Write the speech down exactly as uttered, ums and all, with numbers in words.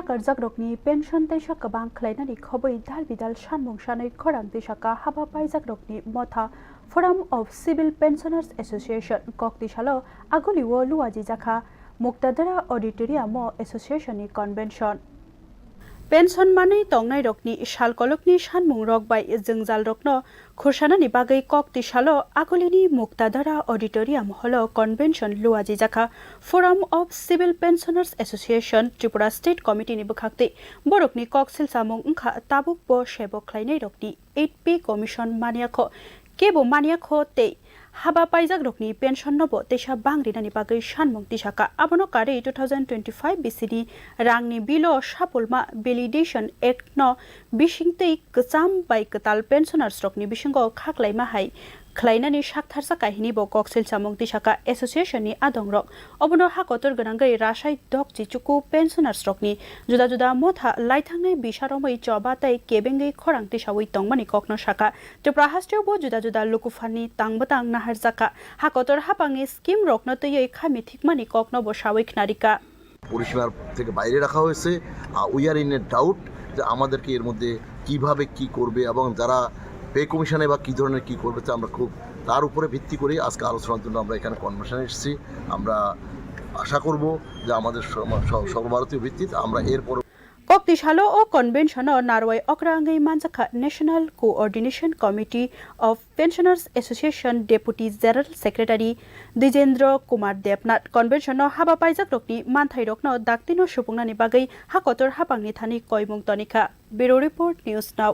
Karjakrokni pension teisa kwbang khlainani khobwi dal bidal sanmung sanwi khorang tisaka haba paijakrokni motha Forum of Civil Pensioners Association kok tisalo agulio luajijakha Muktadara Auditorium o association ni convention. Pension manwi tongnairokni salkolokni sanmungrok bai jwngjalrokno khursanani bagwi kok tisalo agulini Muktadara Auditorium hall o convention luajijakha Forum of Civil Pensioners Association Tripura State Committee ni bwkhaktwi. Borokni kok silsamung wngkha tabukbo sebo khlainairokni eight pay commission maniakho, kebo maniakho tei haba paijakrokni pension no bo teisa bang rinani bagwi sanmung tisaka. Abono karwi two thousand twenty-five bisini rangni bill o sapulma Validation Act no bisingtwi kwcham bai kwtal pensioners rokni bisingo khaklaima hai khlainani saktharsa kahini bo kok silsamung tisaka association ni adongrok. Obono ha kotor gwnangwi rasai dok chichuku pensioners rokni juda juda motha laithangnai bisa romwi choba tei kebengwi khorang tisawi tongmani kokno saka. Tripura hasteo bo juda juda lukupharni tang bwtang naharjakha. Ha kotor hapangni scheme rokno twiwi khami thikmani kokno bo sawi khnarika. পরিসীমার থেকে বাইরে রাখা হয়েছে। We are in a doubt যে আমাদেরকে এর মধ্যে কিভাবে কি করবে এবং যারা পে কমিশনে বা কী ধরনের কি করবে, তা আমরা খুব তার উপরে ভিত্তি করে আজকে আলোচনার জন্য আমরা এখানে কনভেনশনে এসেছি। আমরা আশা করব যে আমাদের সম- স- সর্বভারতীয় ভিত্তিতে আমরা এর পর Kokti salo o convention o narwai okra wngwi manjakha National Coordination Committee of Pensioners Association Deputy General Secretary Dijendra Kumar Debnath. Convention o haba paijakrokni manthairokno daktino supungnani bagwi ha kotor hapangni thani koimung tonikha. Bureau Report, News Now.